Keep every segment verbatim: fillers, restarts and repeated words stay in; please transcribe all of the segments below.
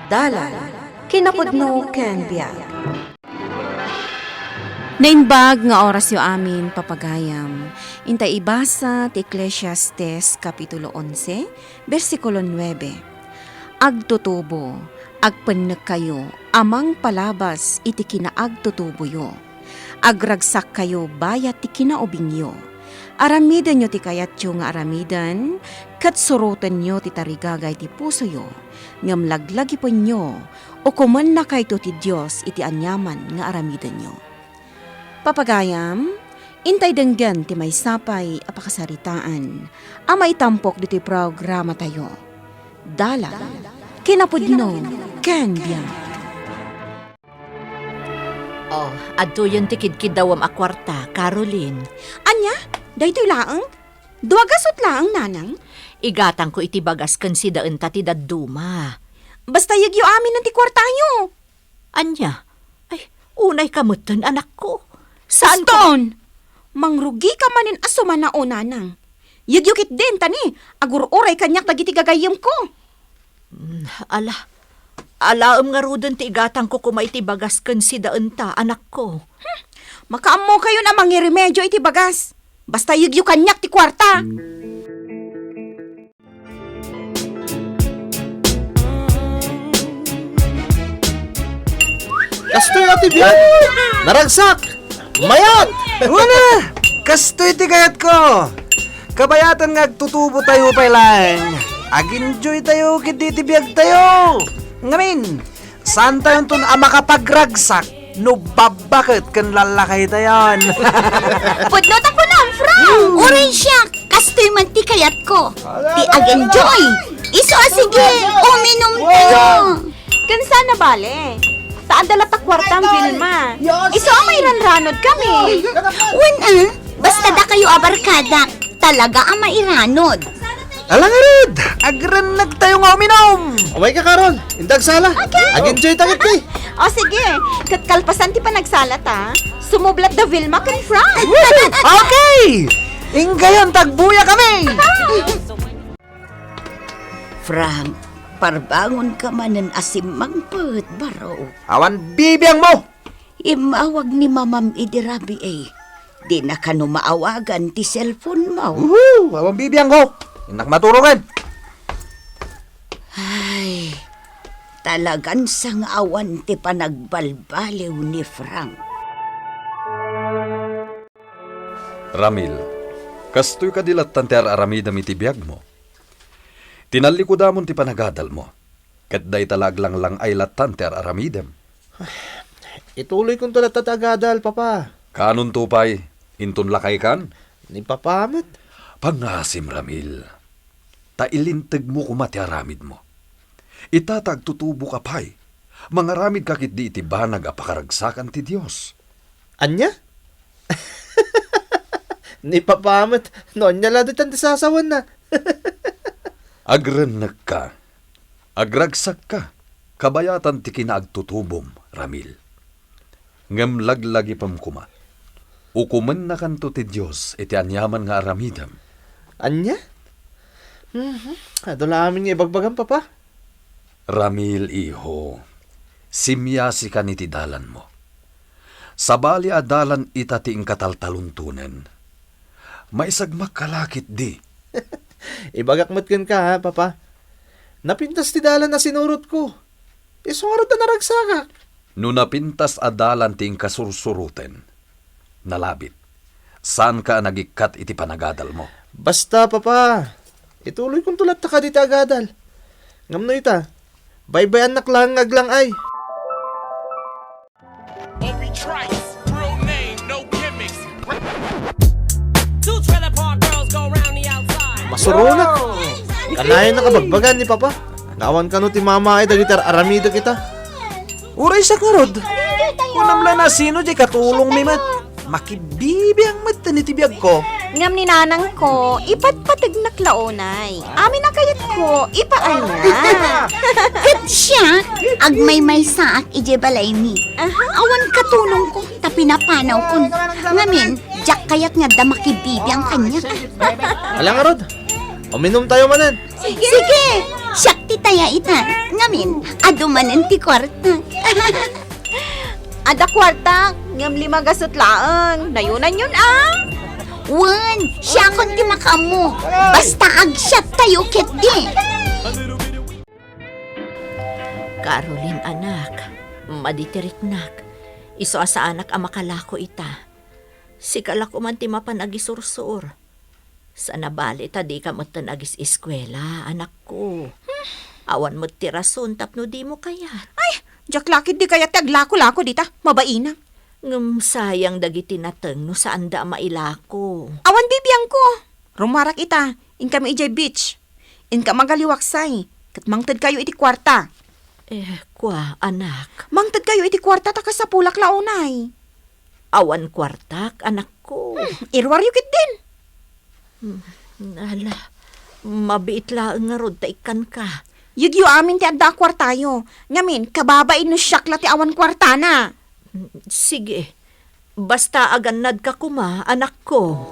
Dalan, kinapudno ken biag. Naimbag nga orasyo amin, papagayam. Intay ibasa ti Eclesiastes, Kapitulo onse, bersikulo nuebe. Agtutubo, agpennekkayo a mangpalabas iti kinaagtutuboyo. Agragsakkayo bayat ti kinaubingyo. Aramidenyo ti kayatyo nga aramiden, ket surotenyo ti tarigagay ti pusoyo, ngem laglagipenyo, ukomennakayto ti Dios iti aniaman nga aramidenyo. Papagayam, intay denggen ti maysa pay a pakasaritaan a maitampok ditoy programatayo. Dalan, kinapudno, ken biag. Oh, adtoyen ti kidkiddawem a kuarta, Caroline. Ania? Daytoy laeng? Dua gasut laeng, nanang? Igatangko iti bagas ken sidaenta ti dadduma. Basta yegyo aminen ti kuartayo. Ania? Ay, unayka metten, anakko. Saan ko Aston! Mangrugika manen a sumanao, nanang. Yegyo ketdin, ta ni, agur-uray kaniak dagiti gagayyemko. Mm, ala, alaem ngaruden ti igatangko koma iti bagas ken sidaenta, anakko. Hmm, makaammokayon a mangiremedio iti bagas. Basta yegyo kaniak ti kuarta. Kastoy a ti biag. Naragsak. Mayat. Wana, kastoy ti kayatko. Kabayatan nga agtutubo tayo pay laeng. Ag-enjoy tayo ket di ti biag tayo. Ngamin, saan tayonton a makapagragsak no babbaket ken lallakay tayon. Pudno ta kunam, Frank! Uray siak, kastoy man ti kayatko. Ti ag-enjoy. Isu a sige, uminom tayo. Ken saan a bale. Ta adda latta kuarta, Vilma. Isu a mairanranod kami. Wen a, basta dakayo a barkadak. Talaga a mairanod. Ala ngarud, agrennek tayo nga uminom. Away ka, Carol. Inda agsala. Okay. Ag-enjoy ta ket ti. O sige, ket kalpasan ti panagsala ta, sumublat da Vilma ken Frank. Okay! Inggayon, tagbuya kami! Frank, parbangon ka manen a simmangpet, baro. Awan bibiangmo! Immawag ni Mamam idi rabii. Dina kano maawagan ti cellphone mo. Uhu! Awan bibiangko. Innak maturogen. Ay, talagan sangaawan ti panagbalbaliw ni Frank. Ramil, kastoy kadi lattan ti ar-aramidem iti biagmo? Tinallikudamon ti panagadalmo, ket dayta la aglanglang-ay lattan ti ar-aramidem. Ituloykonto latta ti agadal, Papa. Kaanonto pay, inton lakaykan? Ni Papa met. Pangasim, Ramil. Ta ilintegmo koma ti aramidmo. Ita ta agtutuboka pay, mangaramidka ketdi iti banag a pakaragsakan ti Dios. Ania? Ni Papa met, no ania la ditan ti sasawenna. Agrennekka, agragsakka, kabayatan ti kinaagtutubom, Ramil. Ngem laglagipem koma. Ukomennakanto ti Dios iti aniaman nga aramidem. Ania? Mhm. Adu la amin nga ibagbagam, Papa. Ramil, iho, simyasikan iti dalanmo. Sabali a dalan ita ti inkataltaluntonen. Maisagmakka la ketdi. Ibagak met kenka, ha, Papa. Napintas ti dalan a sinurotko. Isu ngarud a naragsakak. No napintas a dalan ti inkasursuroten, nalabit. Saanka a nagikkat iti panagadalmo. Basta, Papa, ituloykonto latta kadi ti agadal. Ngem no ita, baybay-annak laeng nga aglang-ay. Obi Trice, real name, no gimmicks. Two Trailer Park Girls go round the outside. Masuronak. Kanayon a kabagbagan ni Papa. Nga awan kano ti mamaay dagiti ar-aramidek ita. Uray siak ngarud. Kunam la no sino diay katulongmi met. Makibibiang met iti biagko. Ngem ni nanangko, ipatpategnak la unay. Amin a kayatko, ipaayna. Ket siak, agmaymaysaak idiay balaymi. Aha. Awan katulongko, ta pinapanawkon. Ngamin, diak kayat nga adda makibibiang kaniak. Ala ngarud, Uminum tayo manen. Sige! Siak ti taya ita. Ngamin, adu manen ti kuarta. Adda kuarta, ngem lima gasut laeng. Nayunanyon, a? Wen, siakon ti makaammo. Basta agsiat tayo ketdi. Caroline, anak, madi ti riknak. Isu a saanak a makalako ita. Sika la koman ti mapan agisursor. Saan a bali ta dika metten agis-eskuela, anakko. Awan met ti rason tapno dimo kayat. Ay, diak la ketdi kayat ti aglako-lako dita, mabainak. Ngem sayang dagiti nateng no saanda a mailako. Awan bibiangko. Rumarak ita, inkami idiay beach. Inka magaliwaksay, ket mangtedkayo iti kuarta. Eh, kua, anak. Mangtedkayo iti kuarta ta kasapulak la unay. Awan kuartak, anakko. Hmm, iruaryo ketdin. Hmm, ala, mabiit laeng ngarud ta ikkanka. Yegyo amin ti adda a kuartayo. Ngamin, kababain no siak la ti awan kuartana. Sige, basta agannadka koma, anakko.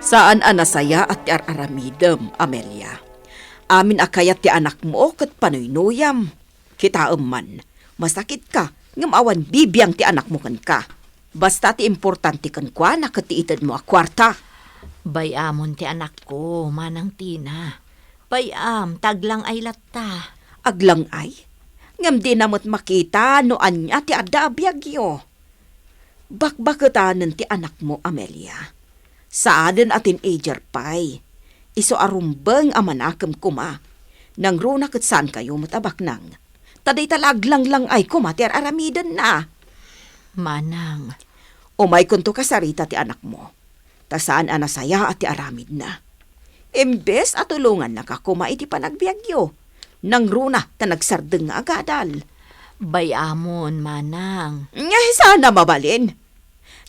Saan a nasayaat ti ar-aramidem, Amelia. Amin a kayat ti anakmo ket panuynuyam. Kitaem man, masakitka, ngem awan bibiang ti anakmo kenka. Basta ti importante kenkuana ket ti itedmo a kuarta. Bay-amon ti anakko, Manang Tina. Bay-am, ta aglang-ay latta. Aglang-ay? Ngem dina met makita no ania ti adda a biagyo. Bakbaketanen ti anakmo, Amelia. Saaden a teenager pay. Isu a rumbeng a manakem koma. Nangruna ket saankayo met a baknang. Ta dayta la aglanglang-ay koma ti ar-aramidenna. Manang. Umaykonto kasarita ti anakmo. Ta saan a nasayaat ti aramidna. Imbes a tulongannaka koma iti panagbiagyo, nangruna ta nagsardeng nga agadal. Bay-amon, Manang. Nga saan a mabalin.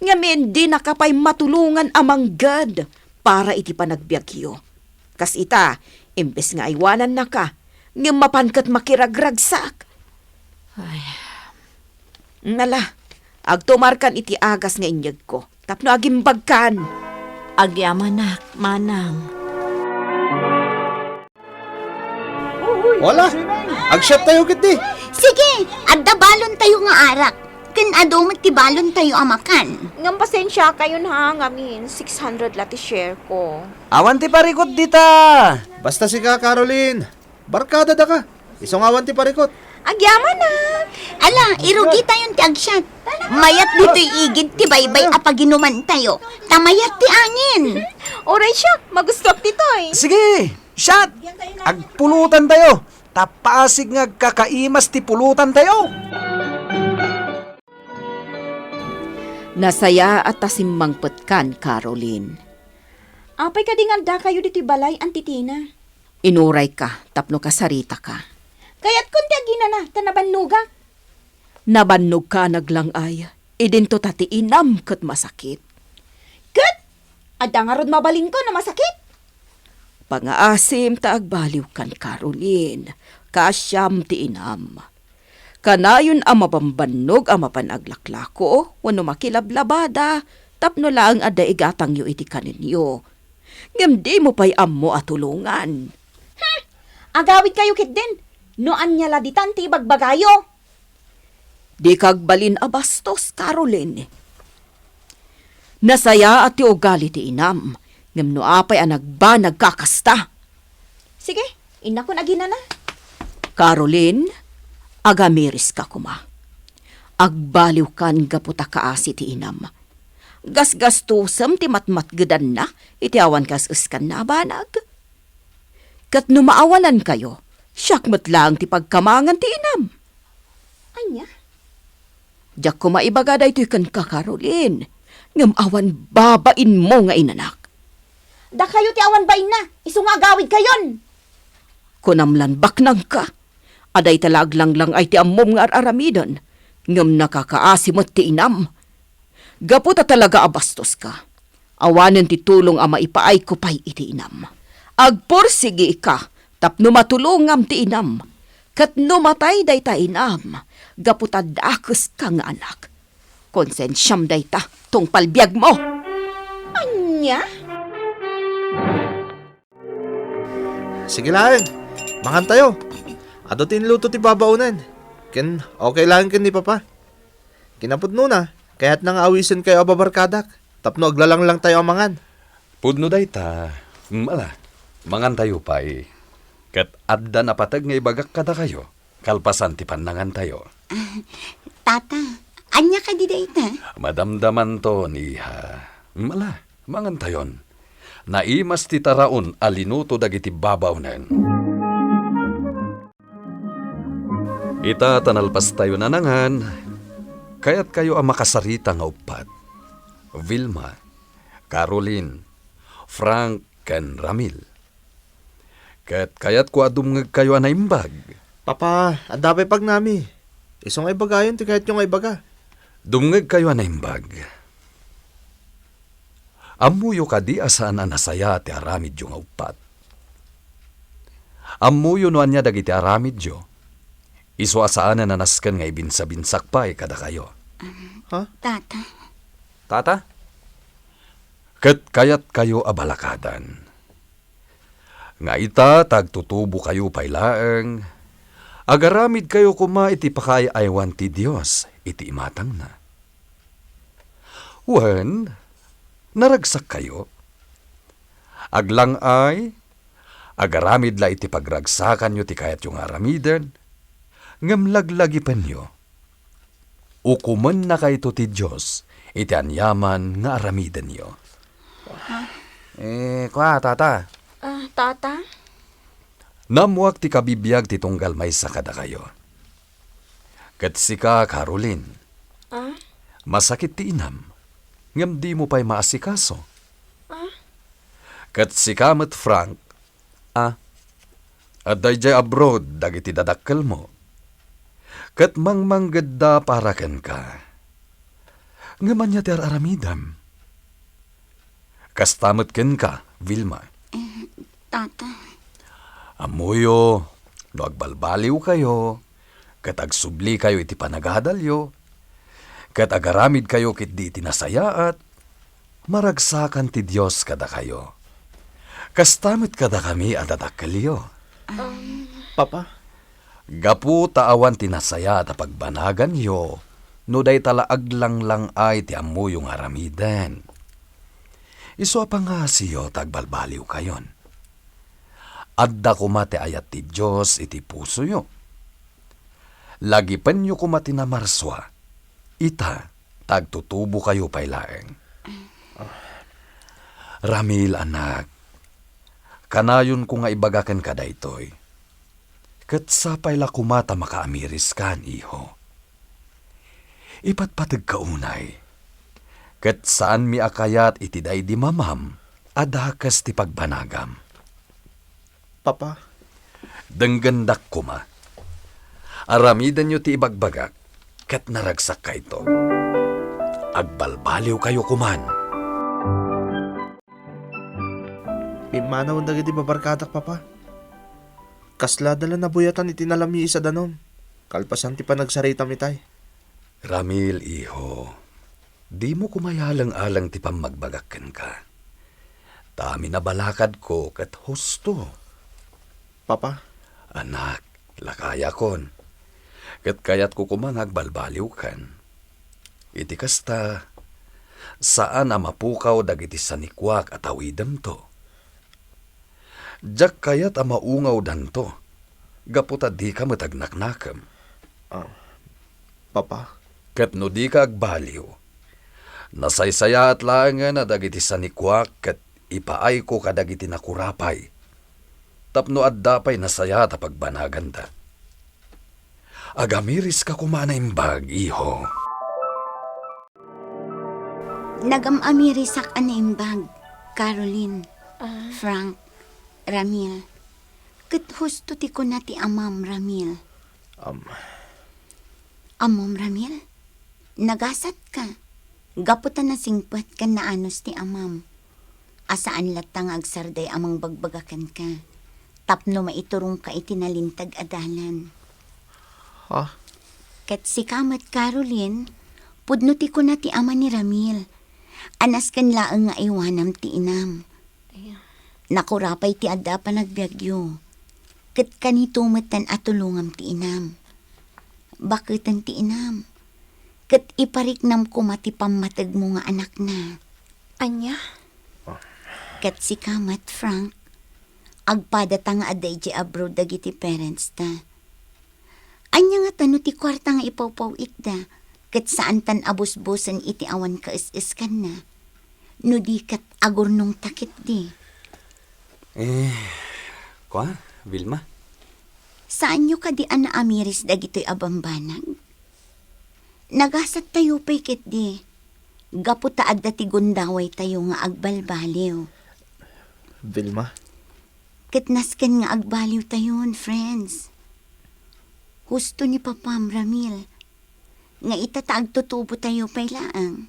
Ngamin, dinaka pay matulongan a mangged para iti panagbiagyo. Kas ita, imbes nga aywanannaka, ngem mapan ket makiragragsak. Ay. Nala, agtumarkan iti agas nga inyegko. Tapno agimbagkan. Agyamanak, Manang. Wala, agsiat tayo ketdi. Sige, adda balon tayo nga arak. Ken adu met ti balon tayo a makan. Ngem pasensiakayon ha, ngamin, six hundred la ti share ko. Awan ti parikut dita. Basta sika, Caroline. Barkada daka. Isu nga awan ti parikut. Agyamanak. Ala, irugitayon ti agsiat. Mayat ditoy igid ti baybay a paginumantayo. Ta mayat ti angin. Uray siak, magustuak ditoy. Sige, siat. Agpulutantayo. Ta pasig nga agkakaimas ti pulutantayo. Nasayaat ta simmangpetkan, Caroline. Apay kadi nga addakayo ditoy balay, Auntie Tina? Inurayka tapno kasaritaka. Kayatkon ti aginana ta nabannogak. Nabannogka a naglang-ay, idinto ta ti inam ket masakit. Ket adda ngarud mabalinko no masakit? Pangaasim ta agbaliwkan, Caroline. Kaasiam ti inam. Kanayon a mabambannog a mapan aglaklako wenno makilablabada tapno laeng adda igatangyo iti kanenyo. Ngem dimo pay ammo a tulongan. Hmm! Agawidkayo ketdin no ania la ditan ti ibagbagayo. Dika agbalin a bastos, Caroline. Nasayaat ti ugali ti inam, ngem no apay a nagbanagka a kasta? Sige, innakon aginana. Caroline, agamiriska koma. Agbaliwkan gapu ta kaasi ti inam. Gasgastosem ti matmatgedanna iti awan kas-eskanna a banag. Ket no maawanankayo, siak met laeng ti pagkamangan ti inam. Ania? Diak koma ibaga daytoy kenka, Caroline, ngem awan babainmo nga inanak. Dakayo ti awan bainna, isu nga agawidkayon. Kunam lan baknangka, a dayta la aglanglang-ay ti ammom nga ar-aramiden, ngem nakakaasi met ti inam. Gapu ta talaga a bastoska, awanen ti tulong a maipaayko pay iti inam. Agpursigiika tapno matulongam ti inam. Ket no matay dayta inam, gapu ta dakeska nga anak, konsensiam dayta, tungpal biagmo. Ania? Sige laeng, mangantayo. Adu ti inluto ti babaonen. Ken okay laeng ken ni Papa. Kinapudnona, kayatna nga awisenkayo a babarkadak tapno aglalanglangtayo a mangan. Pudno dayta. Mm, ala, mangantayo pay. Ket adda napateg nga ibagak kadakayo, kalpasan ti pannangantayo. Tata, ania kadi dayta? Madamdamanton, iha. Mm, ala, mangantayon. Naimas ti taraon a linuto dagiti babaonen. Ita ta nalpastayo nanangan, kayatkayo a makasarita nga uppat. Vilma, Caroline, Frank, ken Ramil. Ket kayatko a dumngegkayo a naimbag. Papa, adda pay pagnami. Isu nga ibagayon ti kayatyo nga ibaga. Dumngegkayo a naimbag. Ammoyo kadi a saan a nasayaat ti aramidyo nga uppat? Ammoyo no ania dagiti aramidyo. Isu a saanen a nasken nga ibinsabinsak pay kadakayo. Um, Ha? Tata. Tata? Ket kayatkayo a balakadan. Nga ita ta agtutubokayo pay laeng, agaramidkayo koma iti pakaay-aywan ti Dios iti imatangna. Wen, naragsakkayo? Aglang-ay, agaramid la iti pagragsakanyo ti kayatyo nga aramiden, ngem laglagipenyo. Ukomennakayto ti Dios iti aniaman nga aramidenyo. Eh, kua, Tata. Ah, Tata? Naammoak ti kabibiag ti tunggal maysa kadakayo. Ket sika, Caroline, Ah? Masakit ti inam, ngem dimo pay maasikaso. Ah? Ket sika met, Frank, ah, adda idiay abroad dagiti dadakkelmo, ket mangmanggedda para kenka. Ngem ania ti ar-aramidem? Kasta met kenka, Vilma. Eh, Tata. Ammoyo, no agbalbaliwkayo, ket agsublikayo iti panagadalyo, ket agaramidkayo ketdi iti nasayaat, maragsakan ti Dios kadakayo. Kasta met kadakami a dadakkelyo. Um, Papa? Gapu ta awan ti nasayaat a pagbanaganyo, no dayta la aglanglang-ay ti ammoyo nga aramiden. Isu a pangngasiyo ta agbalbaliwkayon. Adda koma ti ayat ti Dios iti pusoyo. Lagipenyo koma ti namarsua. Ita, ta agtutubokayo pay laeng. Ramil, anak, kanayonko nga ibaga kenka daytoy. Ket sapay la koma ta makaamiriskan, iho. Ipatpategka unay, ket saanmi a kayat iti daydi mamam a dakes ti pagbanagam. Papa. Denggendak koma. Aramidenyo ti ibagbagak, ket naragsakkayo. Agbalbaliwkayo koman. Pimmanawen dagiti babarkadak, Papa. Kasla adda la nabuyatan iti nalamiis a danum, kalpasan ti panagsaritam itay. Ramil, iho, dimo koma iyaleng-aleng ti pammagbagak kenka. Ta amin a balakadko ket husto. Papa. Anak, lakayakon. Ket kayatko koma nga agbalbaliwkan. Iti kasta, saan a mapukaw dagiti sanikuak a tawidemto. Diak kayat a maungawdanto, gapu ta dika met agnaknakem. Ah, Papa. Ket no dika agbaliw, nasaysayaat laengen a dagiti sanikuak ket ipaayko kadagiti nakurapay, tapno adda pay nasayaat a pagbanaganda. Agamiriska koma a naimbag, iho. Nagam-amirisak a naimbag, Caroline, Ah. Frank, Ramil. Ket husto ti kuna ti amam, Ramil. Am. Ammom, Ramil? Nagasatka. Gapu ta nasingpet ken naanus ti amam. A saan latta nga agsarday a mangbagbaga kenka, tapno maiturongka iti nalinteg a dalan. Ha? Ket sika met, Caroline, pudno ti kuna ti ama ni Ramil, a nasken laeng nga aywanam ti inam. Aya. Nakura pay ti adda a panagbiagyo. Ket kanito metten a tulongam ti inam. Baketen ti inam. Ket ipariknam koma ti pammategmo nga anakna. Ania? Ket sika met, Frank, agpadata nga adda idiay abroad dagiti parents ta. Ania ngata no ti kuarta nga ipawpaw-itda, ket saantan a busbusen iti awan kaes-eskanna? No di ket agurnongta ketdi. Eh, kua, Vilma? Saanyo kadi a naamiris dagitoy a bambanag? Nagasattayo pay ketdi, gapu ta adda ti gundawaytayo nga agbalbaliw. Vilma? Ket nasken nga agbaliwtayon, friends. Husto ni Papam, Ramil, nga ita ta agtutubotayo pay laeng,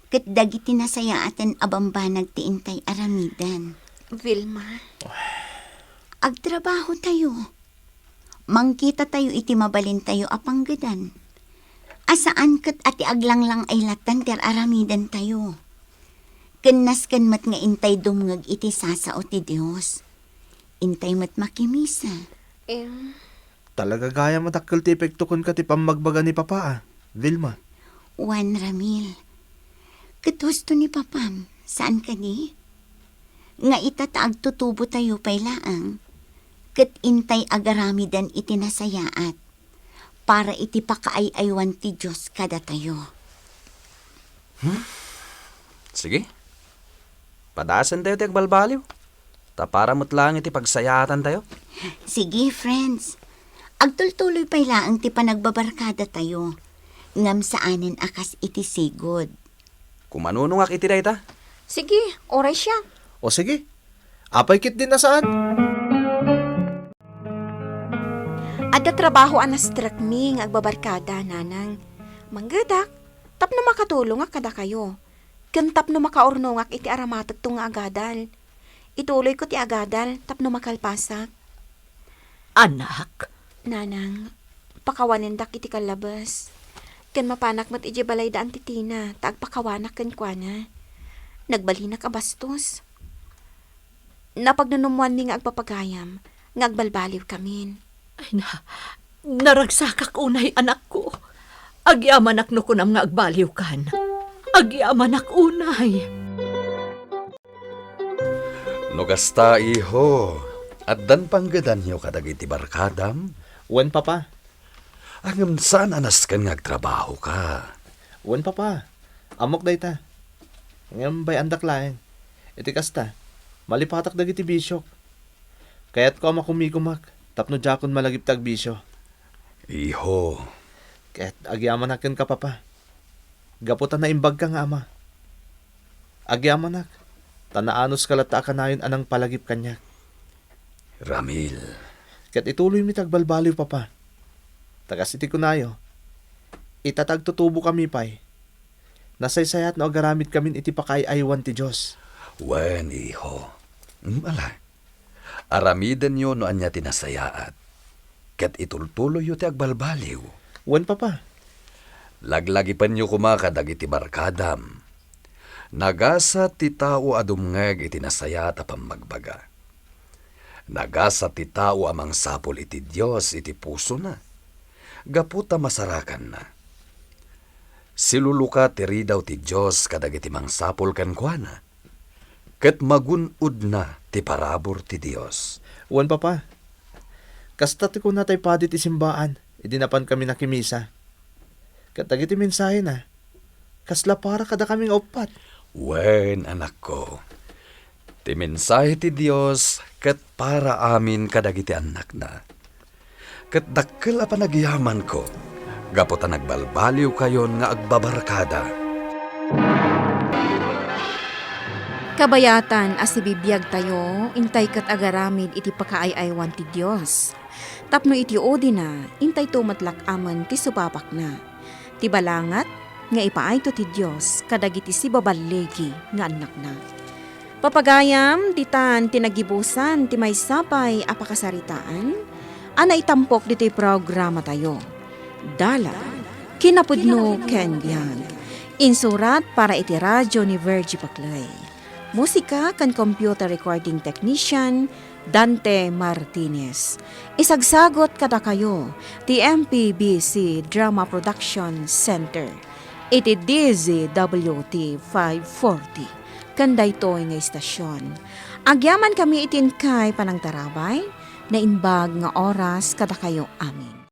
ket dagiti nasayaaten a bambanag ti intay aramiden. Vilma. Agtrabahotayo. Mangkitatayo iti mabalintayo a panggedan. A saan ket a ti aglanglang-ay lattan ti ar-aramidentayo. Ken nasken met nga intay dumngeg iti sasao ti Dios. Intay met makimisa. Em. Talaga gayam a dakkel ti epekto kenka ti pammagbaga ni Papa, a, Vilma. Wen, Ramil. Ket husto ni Papam, saan kadi? Nga ita ta agtutubotayo pay laeng, ket intay agaramiden iti nasayaat para iti pakaay-aywan ti Dios kadatayo. Hmm? Sige. Padasentayo ti agbalbaliw. Ta para met laeng iti pagsayaatantayo. Sige, friends. Agtultuloy pay laeng ti panagbabarkadatayo. Ngem saanen a kas iti sigud. Kumanunongak iti dayta. Sige, oray siak. O sige. Apay ketdin a saan? Adda trabaho a nastrekmi nga agbabarkada, Nanang. Manggedak, tapno makatulongak kadakayo. Ken tapno makaurnongak iti aramatekto nga agadal. Ituloyko ti agadal tapno makalpasak. Anak? Nanang, pakawanendak iti kallabes. Ken mapanak met idiay balayda Anti Tina ta agpakawanak kenkuana. Nagbalinak a bastos. Napagnunummoanmi nga agpapagayam nga agbalbaliwkamin. Ay na, naragsakak unay, anakko. Agyamanak no kunam nga agbaliwkan. Agyamanak unay. No kasta, iho, addan panggedanyo kadagiti barkadam? Wen, Papa. Ngem saan a nasken nga agtrabahoka? Wen, Papa. Ammok dayta. Ngem bay-andak laeng. Iti kasta, malipatak dagiti bisiok. Kayatko a makumikumak tapno diakon malagip ti agbisio. Iho. Ket agyamanak kenka, Papa. Gapu ta naimbagka nga ama. Agyamanak, ta naanuska latta a kanayon a nangpalagip kaniak. Ramil. Ket ituloymi ti agbalbaliw, Papa. Ta kas iti kunayo, ita ta agtutubokami pay, nasaysayaat no agaramidkamin iti pakaay-aywan ti Dios. Wen, iho. Mm, ala. Aramidenyo no ania ti nasayaat, ket itultuloyyo ti agbalbaliw. Wen, Papa. Laglagipenyo koma kadagiti barkadam. Nagasat ti tao a dumngeg iti nasayaat a pammagbaga. Nagasat ti tao a mangsapul iti Dios iti pusona, gapu ta masarakanna. Siluluka ti ridaw ti Dios kadagiti mangsapul kenkuana, ket magun-odna ti parabur ti Dios. Wen, Papa. Kasta ti kuna tay padi ti simbaan idi napankami nakimisa. Ket dagiti mensahena, kasla para kadakami nga uppat. Wen, anakko, ti mensahe ti Dios ket para amin kadagiti annakna. Ket dakkel a panagyamanko gapu ta nagbalbaliwkayon nga agbabarkada. Kabayatan a sibibiagtayo, intay ket agaramid iti pakaay-aywan ti Dios. Tapno iti udina, intayto met lak-amen ti supapakna. Ti balangat nga ipaayto ti Dios kadagiti sibaballigi nga annakna. Papagayam, ditan ti nagibusan ti maysa pay a pakasaritaan a naitampok ditoy programatayo. Dalan, kinapudno ken biag. Insurat para iti radio ni Virgie Paclay. Musika ken computer recording technician, Dante Martinez. Isagsagot kadakayo ti M P B C Drama Production Center iti D Z W T five forty. Ken daytoy nga istasyon, agyamankami iti inkay panangtarabay, naimbag nga oras kadakayo amin.